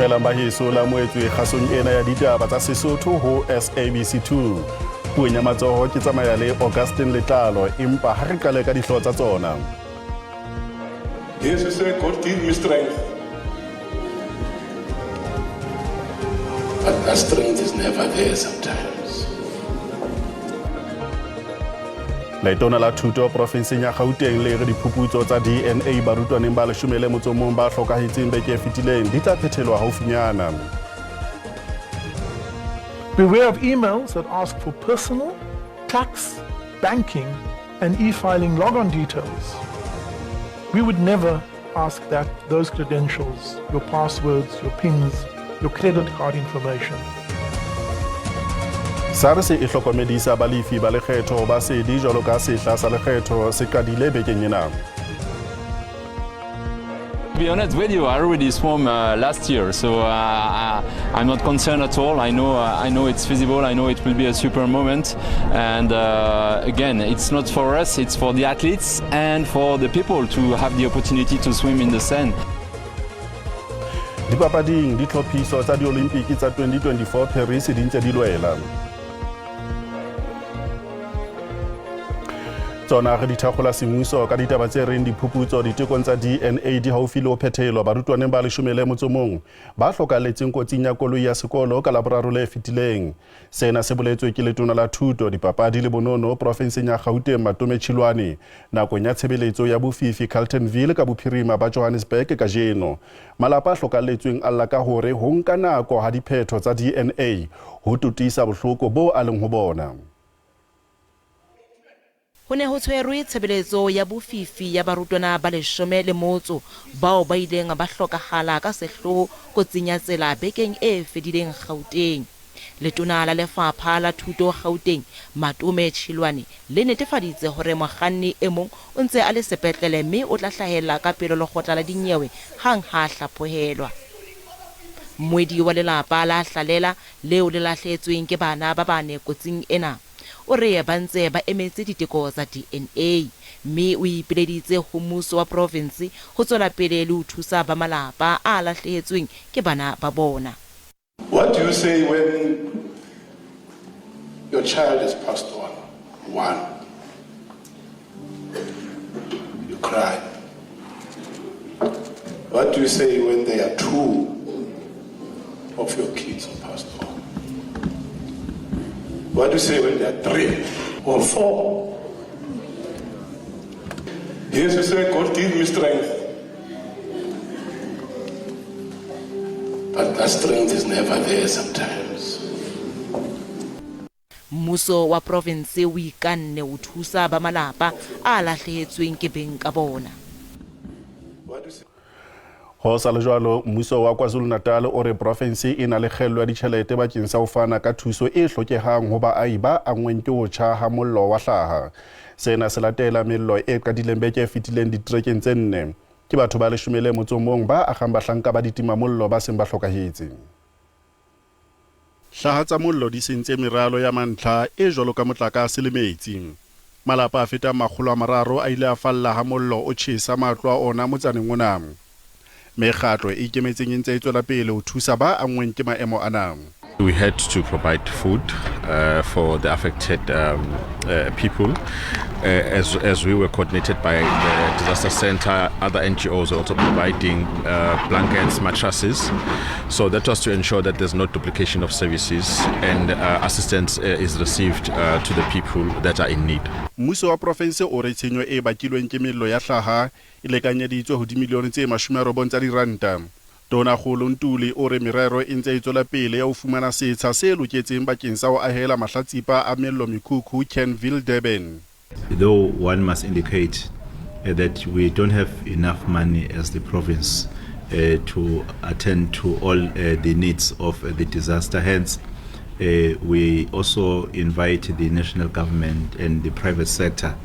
Dumelang ba heso la moetswe kgasong ena ya ditaba tsa Sesotho ho SABC 2. Puong ya matsoho ke tsamaya le Augustine Letlalo empa ha re qale ka dihlooho tsa tsona. Jesus said, God give me strength. But that strength is never there sometimes. Letona la thuto porofenseng ya Gauteng le re diphuputso tsa DNA barutwaneng ba leshome le motso mong ba hlokahetseng beke e fetileng di tla phethelwa haufinyana. Beware of emails that ask for personal, tax, banking, and eFiling logon details. We would never ask that those credentials, your passwords, your PINs, your credit card information. SARS e hlokomedisa balefi ba lekgetho ba sedi jwalo ka sehla sa lekgetho se qadile bekeng ena. To be honest with you, I already swam last year, so I'm not concerned at all. I know it's feasible. I know it will be a super moment. And again, it's not for us; it's for the athletes and for the people to have the opportunity to swim in the Seine. Dipapading, ditlhophiso tsa diolimpiki tsa 2024 Paris di ntse di lwela. Tsona re di thakgola semmuso ka ditaba tse reng diphuputso ditekong tsa DNA di haufi le ho phethelwa barutwaneng ba leshome le motso mong ba hlokahalletseng kotsing ya koloi ya sekolo ka Laboraro le fetileng. Sena se boletswe ke letona la thuto, dipapadi le bonono porofenseng ya Gauteng Matome Chiloane nakong ya tshebeletso ya bofifi Carltonville ka bophirima ba Johannesburg kajeno. Malapa a hlokahalletsweng a lla ka hore ho nka nako ha diphetho tsa DNA ho totisa bohloko bo a leng ho bona. Ho ne ho tshwerwe tshebeletso ya bofifi ya barutwana ba leshome le motso bao ba ileng ba hlokahala ka sehloho kotsing ya tsela bekeng e fedileng Gauteng. Letona la Lefapha la Thuto Gauteng, Matome Chiloane, le netefaditse hore mokganni e mong o ntse a le sepetlele mme o tla hlahella ka pele lekgotla la dinyewe hang ha a hlaphohelwa. Mmoedi wa lelapa la Hlalela leo le lahlehetsweng ke bana ba bane kotsing ena, o re ba ntse ba emetse diteko tsa DNA mme o ipileditse ho mmuso wa provinse ho tswela pele le ho thusa ba malapa a lahlehetsweng ke bana ba bona. What do you say when your child has passed on? One. You cry. What do you say when there are two of your kids who passed on? What do you say when there are three or four? Jesus said, God give me strength. But that strength is never there sometimes. Mmuso wa provinse o ikanne ho thusa ba malapa a lahlehetsweng ke beng ka bona. Ho sa le jwalo, mmuso wa KwaZulu-Natal o re provinse e na le kgello ya ditjhelete bakeng sa ho fana ka thuso e hlokehang ho baahi ba anngweng ke ho tjha ha mollo wa hlaha. Sena se latela mello e qadileng beke e fetileng diterekeng tse nne. Ke batho ba leshome le motso mong ba akgang bahlanka ba ditimamollo ba seng ba hlokahetse. Hlaha tsa mollo di sentse meralo ya mantlha e jwalo ka motlakase le metsi. Malapa a fetang 300 a ile a falla ha mollo o tjhesa matlo a ona motsaneng ona. Mekgatlo e ikemetseng e ntse e tswela pele ho thusa ba anngweng ke maemo ana. We had to provide food for the affected people as we were coordinated by the disaster center. Other NGOs were also providing blankets, mattresses. So that was to ensure that there's no duplication of services and assistance is received to the people that are in need. Mmuso wa provinse o re tshenyo e bakilweng ke mello ya hlaha e lekanyeditswe ho dimilione tse 90 tsa diranta. Tonakgolo Ntuli o re merero e ntse e tswela pele ya ho fumana setsha se loketseng bakeng sa ho ahela mahlatsipa a mello mekhukhu Kenville, Durban. Though one must indicate that we don't have enough money as the province to attend to all the needs of the disaster. Hence, we also invite the national government and the private sector,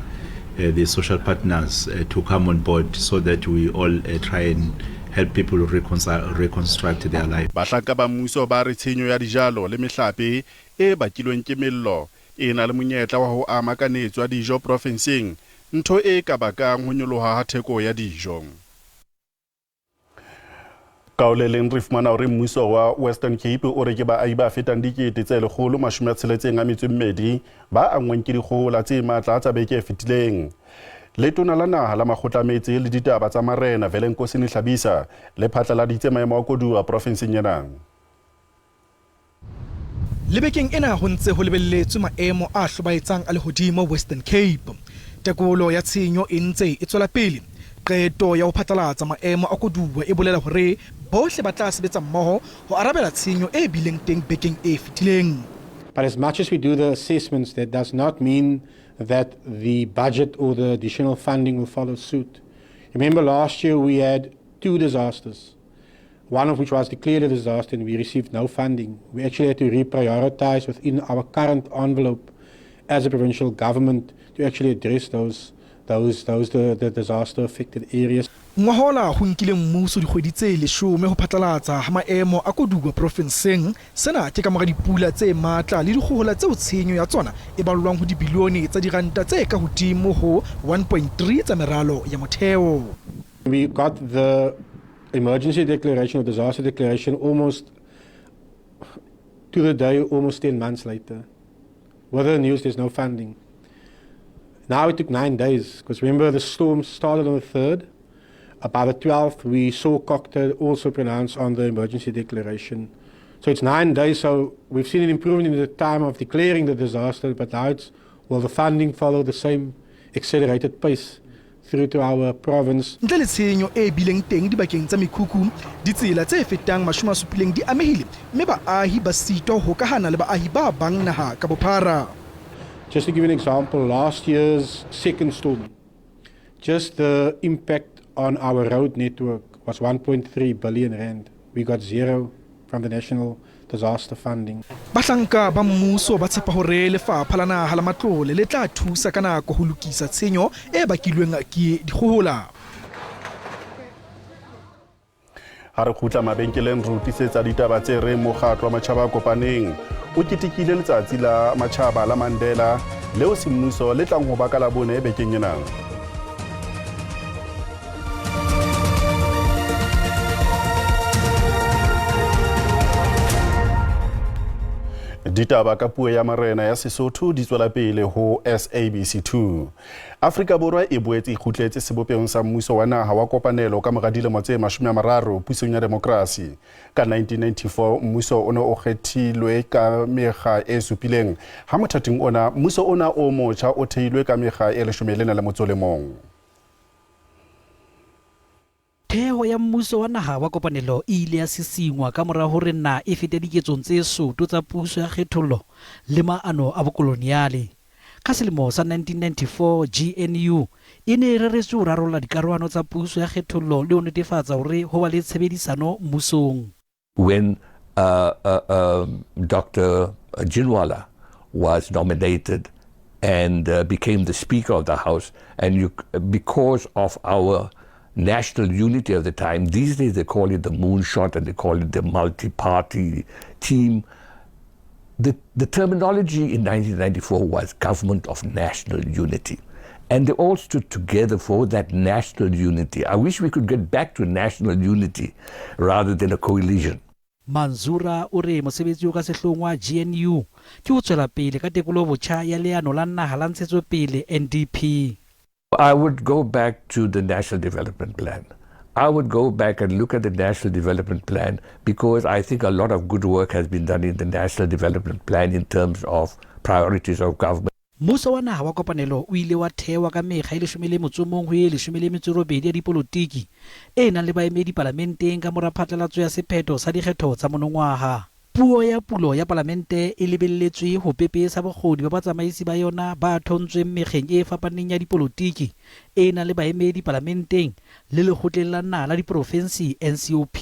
the social partners, to come on board so that we all try and help people reconstruct their life. Bahlanka ba mmuso ba re tshenyo ya dijalo le mehlape e bakilweng ke mello e na le monyetla wa ho ama kanetso ya dijo profenseng, ntho e ka bakang ho nyoloha ha theko ya dijo. Ka ho le leng re fumana hore mmuso wa Western Cape o re ke baahi ba fetang 162 ba anngweng ke dikgohola tse matla tsa beke e fetileng. Letona la naha la makgotla a metse le ditaba tsa marena Velenkosini Hlabisa le phatlaladitse maemo a koduwa porofenseng ena. Le bekeng ena ho ntse ho lebelletswe maemo a hlobaetsang a lehodimo Western Cape. Tekolo ya tshenyo e ntse e tswela pele. Qeto ya ho phatlalatsa maemo a koduwa e bolela hore bohle ba tla sebetsa mmoho ho arabela tshenyo e bileng teng bekeng e fetileng. But as much as we do the assessments, that does not mean that the budget or the additional funding will follow suit. Remember last year we had 2 disasters, one of which was declared a disaster and we received no funding. We actually had to reprioritize within our current envelope as a provincial government to actually address the disaster affected areas. Ngwahola ho nkile mmuso dikgwedi tse 10 ho phatlalatsa ha maemo a koduwa profenseng. Sena ke ka mora dipula tse matla le dikgohola tseo tshenyo ya tsona e ballwang ho dibilione tsa diranta tse ka hodimo ho 1.3 tsa meralo ya motheo. We got the emergency declaration or disaster declaration almost to the day, almost 10 months later. With the news, there's no funding. Now it took 9 days, because remember the storm started on the 3rd. By the 12th, we saw COGTA also pronounce on the emergency declaration. So it's 9 days, so we've seen an improvement in the time of declaring the disaster, but now it's, will the funding follow the same accelerated pace through to our province? Ntle le tshenyo e bileng teng dibakeng tsa mekhukhu, ditsela tse fetang 70 di amehile, mme baahi ba sitwa ho hokahana le baahi ba bang naha ka bophara. Just to give you an example, last year's second storm, just the impact on our road network was 1.3 billion rand. We got zero from the national disaster funding. Bahlanka ba mmuso ba tshepa hore lefapha la naha la matlole le tla thusa ka nako ho lokisa tshenyo e bakilweng ke dikgohola. Ha re kgutla mabenkeleng re utisetsa ditaba tse reng mokgatlo wa matjhaba a kopaneng o ketekile letsatsi la matjhaba la Mandela leo semmuso le tlang ho ba ka Labone bekeng ena. Ditaba ka puo ya marena ya Sesotho di tswela pele ho SABC2. Afrika Borwa e boetse e kgutletse sebopehong sa mmuso wa naha wa kopanelo ka mora dilemo tse 30 pusong ya demokrasi. Ka 1994 mmuso o ne o kgethilwe ka mekga e supileng. Ha mothating ona mmuso ona o motjha o theilwe ka mekga e 11. Theho ya mmuso wa naha wa kopanelo e ile ya sisingwa ka mora hore naha e fete diketsong tse soto tsa puso ya kgethollo le maano a bokoloniale. Ka selemo sa 1994 GNU e ne e reretswe ho rarolla dikarohano tsa puso ya kgethollo le ho netefatsa hore ho ba le tshebedisano mmusong. When Dr. Ginwala was nominated and became the Speaker of the House, and because of our national unity of the time, these days they call it the moonshot and they call it the multi-party team. The terminology in 1994 was government of national unity. And they all stood together for that national unity. I wish we could get back to national unity rather than a coalition. Manzura o re mosebetsi o ka sehloohong wa GNU ke ho tswela pele ka tekolo botjha ya leano la naha la ntshetsopele NDP. I would go back to the National Development Plan. I would go back and look at the National Development Plan because I think a lot of good work has been done in the National Development Plan in terms of priorities of government. Mmuso wa naha wa kopanelo o ile wa thewa ka mekga e 11 ho e 18 ya dipolotiki e nang le baemedi palamenteng ka mora phatlalatso ya sephetho sa dikgetho tsa monongwaha. Puo ya pulo ya palamente e lebelletswe ho pepesa bokgoni ba batsamaisi ba yona ba thontsweng mekgeng e fapaneng ya dipolotiki e nang le baemedi palamenteng le lekgotleng la naha la diprofensi NCOP.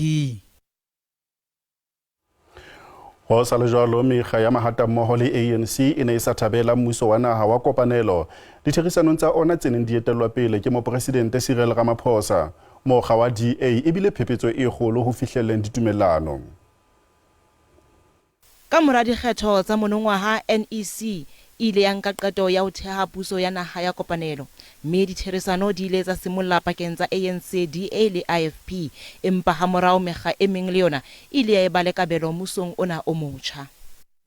Ho sa le jwalo, mekga ya mahatammoho le ANC e ne e sa thabela mmuso wa naha wa kopanelo ditherisanong tsa ona tse neng di etellwa pele ke mopresidente Cyril Ramaphosa. Mokga wa DA e bile phephetso e kgolo ho fihlelleng ditumellano. Ka mora dikgetho tsa monongwaha, NEC e ile ya nka qeto ya ho theha puso ya naha ya kopanelo, mme ditherisano di ile tsa simolla pakeng tsa ANC, DA le IFP, empa hamorao mekga e meng le yona e ile ya eba le kabelo mmusong ona o motjha.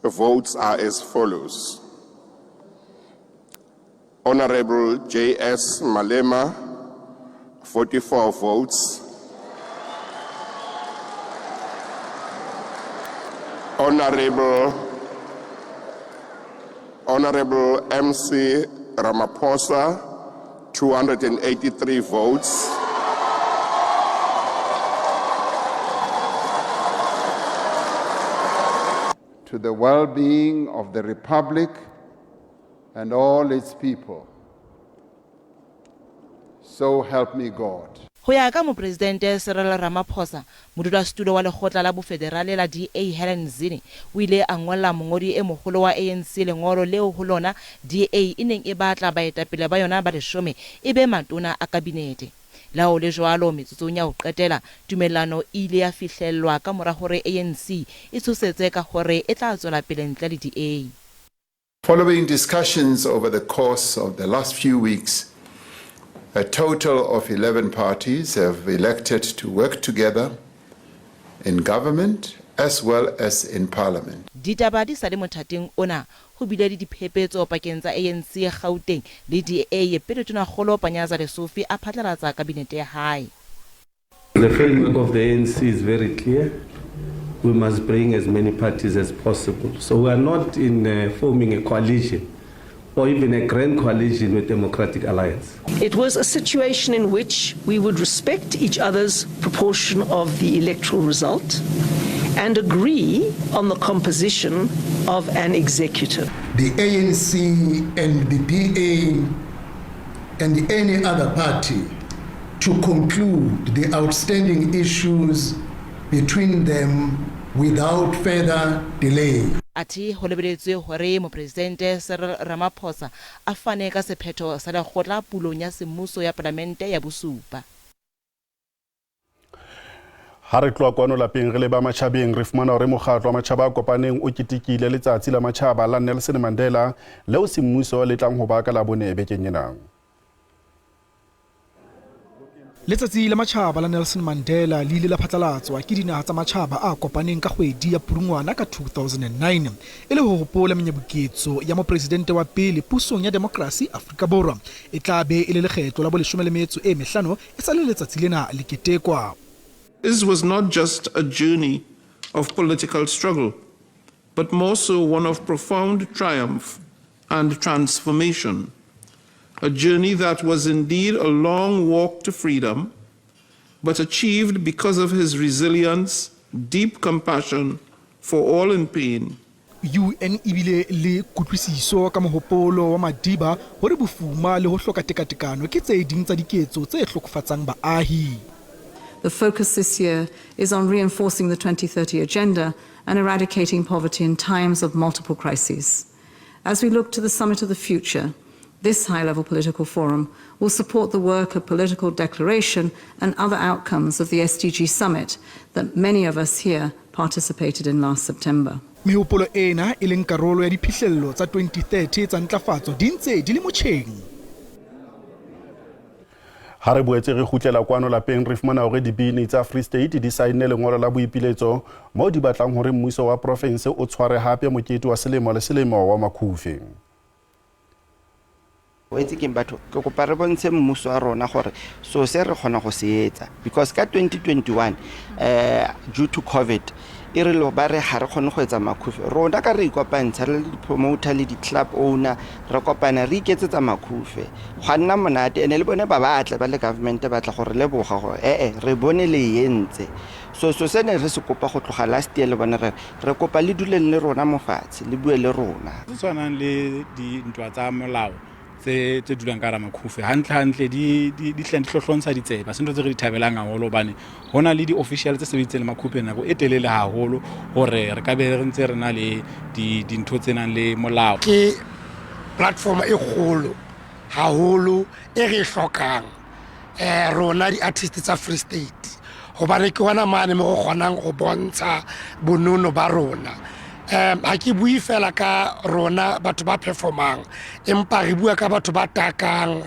The votes are as follows. Honorable J.S. Malema, 44 votes. Honorable MC Ramaphosa, 283 votes. To the well-being of the Republic and all its people. So help me God. Ho ya ka Mopresidente Cyril Ramaphosa, modulasetulo wa lekgotla la bofederale la DA Helen Zille o ile a ngolla mongodi e moholo wa ANC lengolo leo ho lona DA e neng e batla baetapele ba yona ba leshome e be matona a kabinete. Le ha ho le jwalo, metsotsong ya ho qetela, tumellano e ile ya fihlellwa ka mora hore ANC e tshosetse ka hore e tla tswela pele ntle le DA. Following discussions over the course of the last few weeks, a total of 11 parties have elected to work together in government as well as in parliament. Ditaba di sa le mothating ona, ho bile le diphephetso pakeng tsa ANC Gauteng le DA pele Tonakgolo Panyaza Lesufi a phatlalatsa kabinete ya hae. The framework of the ANC is very clear. We must bring as many parties as possible. So we are not in forming a coalition or even a grand coalition with Democratic Alliance. It was a situation in which we would respect each other's proportion of the electoral result and agree on the composition of an executive. The ANC and the DA and any other party to conclude the outstanding issues between them without further delay. Athe ho lebeletswe hore Mopresidente Cyril Ramaphosa a fane ka sephetho sa lekgotla pulong ya semmuso ya palamente ya bosupa. Ha re tloha kwano lapeng re leba matjhabeng, re fumana hore mokgatlo wa matjhaba a kopaneng o ketekile letsatsi la matjhaba la Nelson Mandela leo semmuso le tlang ho ba ka Labone bekeng ena. Letsatsi la matjhaba la Nelson Mandela le ile la phatlalatswa ke dinaha tsa matjhaba a kopaneng ka kgwedi ya Pudungwana ka 2009 e le ho hopola menyabuketso ya mopresidente wa pele pusong ya demokrasi Afrika Borwa. E tla be e le lekgetlo la bo15 e sa le letsatsi lena le ketekwa. This was not just a journey of political struggle, but more so one of profound triumph and transformation. A journey that was indeed a long walk to freedom, but achieved because of his resilience, deep compassion for all in pain. UN ebile le kutlwisiso ka mohopolo wa Madiba hore bofuma le ho hloka tekatekano ke tse ding tsa diketso tse hlokofatsang baahi. The focus this year is on reinforcing the 2030 Agenda and eradicating poverty in times of multiple crises. As we look to the Summit of the Future, this high-level political forum will support the work of political declaration and other outcomes of the SDG Summit that many of us here participated in last September. Mehopolo ena e leng karolo ya diphihlello tsa 2030 tsa ntlafatso di ntse di le motjheng. Ha re boetse re kgutlela kwano lapeng, re fumana hore dibini tsa Free State di saenne lengolo la boipiletso moo di batlang hore mmuso wa province o tshware hape mokete wa selemo le selemo wa Makhufe. O itse keng batho, ke kopa re bontshe mmuso wa rona gore so se re kgona go se etsa, because ka 2021 due to COVID e re lo ba re ga re kgone go etsa Makhufe. Rona ka re ikopantsha re le di-promoter le di-club owner, re kopana re iketsetsa Makhufe, gwa nna monate. Ene le bone ba batla ba le government ba tla gore leboga gore ee re bone le entse. So se ne re se kopa go tloga last year le bone re re kopa le duleng le rona mofatshe le bue le rona. Se tshwanang le dintwa tsa molao tse dulang ka hara Makhufe hantle hantle di di hlohlontsha ditsebe, se ntho tse re di thabelang haholo hobane ho na le di-official tse sebeditseng le Makhufe nako e telele haholo hore re ka be re ntse re na le dintho tse nang le molao. Ke platform e kgolo haholo e re e hlokang rona di-artist tsa Free State, hobane ke hona mane mo re kgonang go bontsha bonono ba rona. Ha ke bue fela ka rona batho ba performang, empa re bua ka batho ba takang,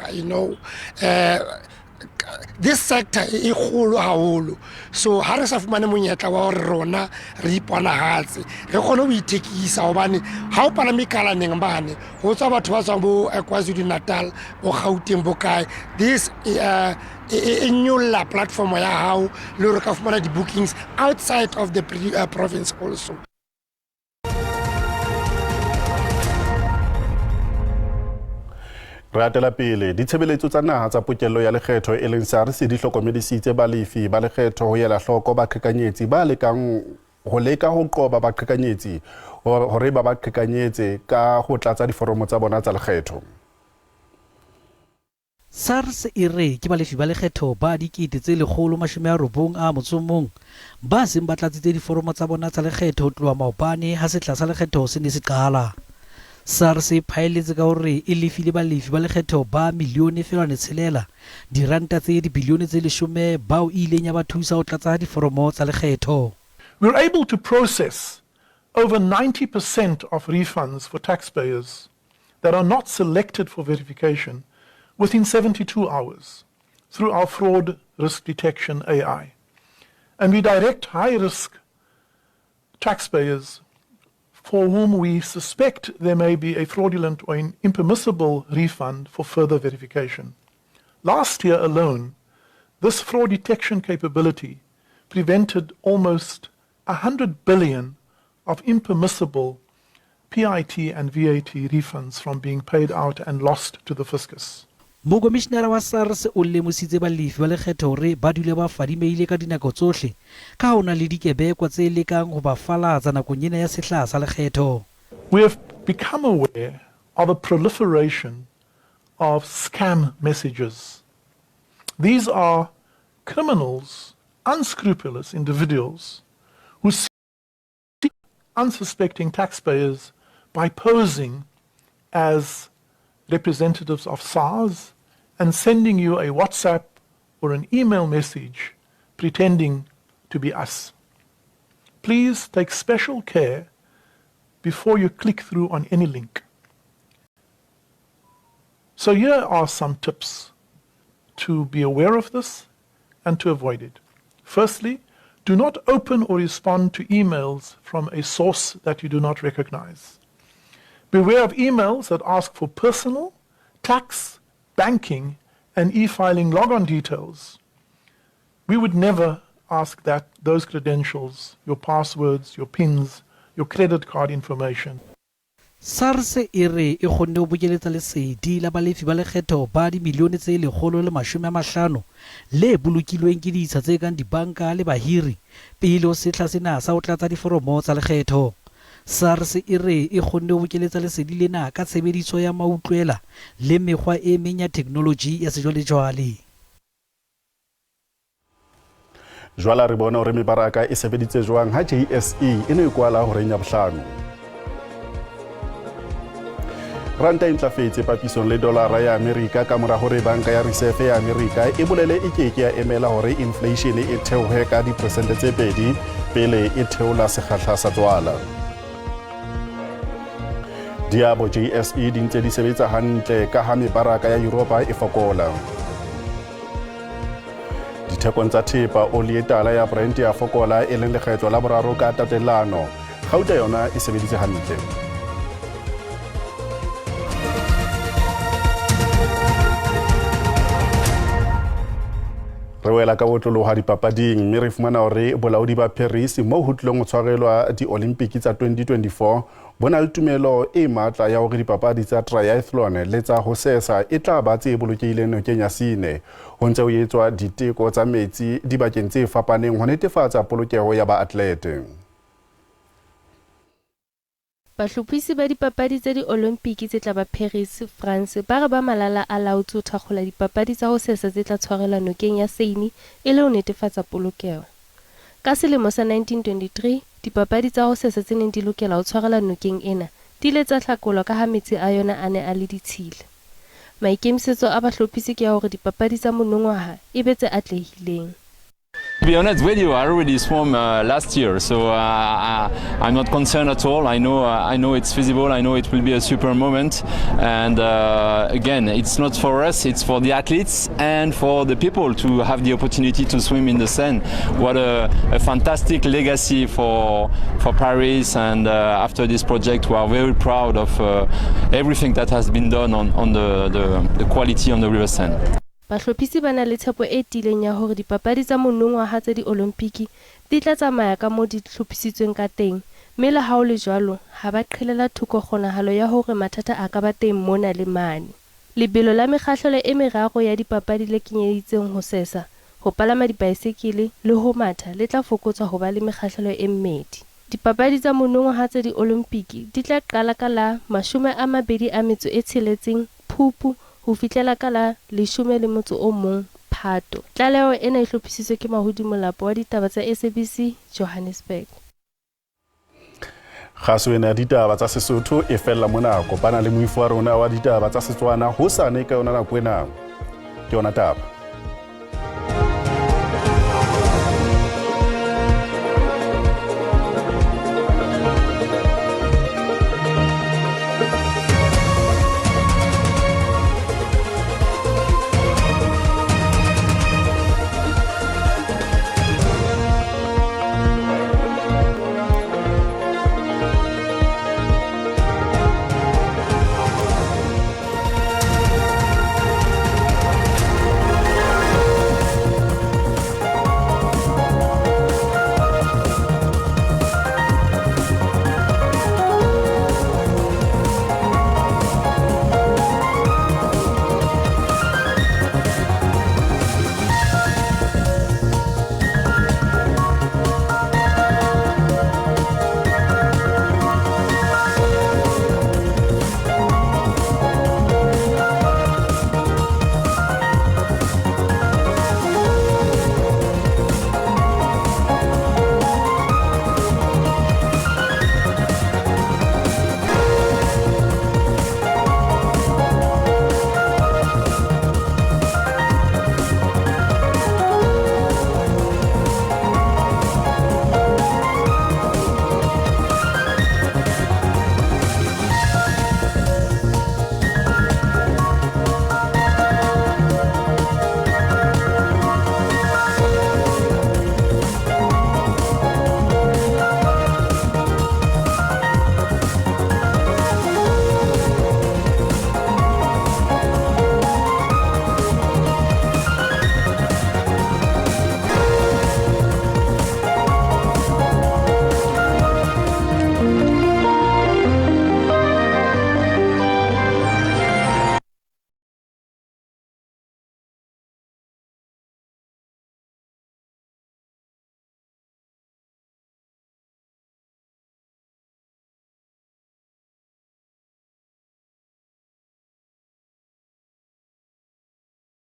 this sector e kgolo haholo. So ha re sa fumane monyetla wa hore rona re iponahatse, re kgone ho ithekisa, hobane ha o palame kalaneng mane ho tswa batho ba tswang bo KwaZulu Natal, bo Gauteng, bo kae. This e nyolla platform ya hao le hore ka fumana di-bookings outside of the province also. Re atela pele. Ditshebeletso tsa naha tsa pokello ya lekgetho e leng SARS di hlokomedisitse balefi ba lekgetho ho ela hloko baqhekanyetsi ba lekang ho leka ho qoba baqhekanyetsi hore ba baqhekanyetse ka ho tlatsa diforomo tsa bona tsa lekgetho. SARS e re ke balefi ba lekgetho ba 191 ba seng ba tlatsitse diforomo tsa bona tsa lekgetho ho tloha maobane ha sehla sa lekgetho se ne se qala. SARS e phaelletse ka hore e lefile balefi ba lekgetho ba 1.6 milione diranta tse dibilione tse 10 bao e ileng ya ba thusa ho tlatsa diforomo tsa lekgetho. We were able to process over 90% of refunds for taxpayers that are not selected for verification within 72 hours through our fraud risk detection AI. And we direct high-risk taxpayers for whom we suspect there may be a fraudulent or an impermissible refund for further verification. Last year alone, this fraud detection capability prevented almost 100 billion of impermissible PIT and VAT refunds from being paid out and lost to the fiscus. Mokomishinara wa SARS o lemositse balefi ba lekgetho hore ba dule ba fadimeile ka dinako tsohle ka ho na le dikebekwa tse lekang ho ba falatsa nakong ena ya sehla sa lekgetho. We have become aware of a proliferation of scam messages. These are criminals, unscrupulous individuals who see unsuspecting taxpayers by posing as representatives of SARS and sending you a WhatsApp or an email message pretending to be us. Please take special care before you click through on any link. So here are some tips to be aware of this and to avoid it. Firstly, do not open or respond to emails from a source that you do not recognize. Beware of emails that ask for personal, tax, banking, and e-filing logon details. We would never ask that those credentials, your passwords, your PINs, your credit card information. SARS e re e kgonne ho bokeletsa lesedi la balefi ba lekgetho ba dimilione tse 150 le bolokilweng ke ditsha tse kang dibanka le bahiri pele ho sehla sena sa ho tlatsa diforomo tsa lekgetho. SARS e re e kgonne ho bokeletsa lesedi lena ka tshebediso ya mautlwela le mekgwa e meng ya theknoloji ya sejwalejwale. Jwale re bona hore mebaraka e sebeditse jwang ha JSE e ne e kwala horeng ya bohlano. Ranta e ntlafetse papisong le dolara ya Amerika ka mora hore banka ya Reserve ya Amerika e bolele e keke ya emela hore inflation e theohe ka diperesente tse 2 pele e theola sekgahla sa tswala. Diabo JSE di ntse di sebetsa hantle ka ha mebaraka ya Yuropa e fokola. Dithekong tsa thepa, oli e tala ya Brent ya fokola e leng lekgetlo la boraro ka tatelano. Gauta yona e sebeditse hantle. Re wela ka botloloha dipapading mme re fumana hore bolaodi ba Paris moo ho tlileng ho tshwarelwa di-Olympic tsa 2024 bo na le tumelo e matla ya hore dipapadi tsa triathlon le tsa ho sesa e tla ba tse bolokehileng nokeng ya Seine. Ho ntse ho etswa diteko tsa metsi dibakeng tse fapaneng ho netefatsa polokeho ya baatlete. Bahlophisi ba dipapadi tsa diolimpiki tse tla ba Paris, France ba re ba malala a laotse ho thakgola dipapadi tsa ho sesa tse tla tshwarelwa nokeng ya Seine e le ho netefatsa polokeho. Ka selemo sa 1923, dipapadi tsa ho sesa tse neng di lokela ho tshwarelwa nokeng ena di ile tsa hlakolwa ka ha metsi a yona a ne a le ditshila. Maikemisetso a bahlophisi ke a hore dipapadi tsa monongwaha e be tse atlehileng. be honest with you, I already swam last year, so I'm not concerned at all. I know it's feasible. I know it will be a super moment. And again, it's not for us; it's for the athletes and for the people to have the opportunity to swim in the Seine. What a fantastic legacy for Paris. And after this project, we are very proud of everything that has been done on the quality on the River Seine. Bahlophisi ba na le tshepo e tiileng ya hore dipapadi tsa monongwaha tsa diolimpiki di tla tsamaya ka moo di hlophisitsweng ka teng, mme le ha ho le jwalo ha ba qhelela thoko kgonahalo ya hore mathata a ka ba teng mona le mane. Lebelo la mekgahlelo e meraro ya dipapadi le kenyelleditseng ho sesa, ho palama dibaesekele le ho matha le tla fokotswa ho ba le mekgahlelo e mmedi. Dipapadi tsa monongwaha tsa diolimpiki di tla qala ka la 26 Phupu ho fihlela ka la 11 Phato. Tlaleho ena e hlophisitswe ke Mahodi Molapo wa ditaba tsa SABC, Johannesburg. Kgaso ena ya ditaba tsa Sesotho e fella mona. Kopana le moifo wa rona wa ditaba tsa Setswana hosane ka yona nako ena. Ke yona taba.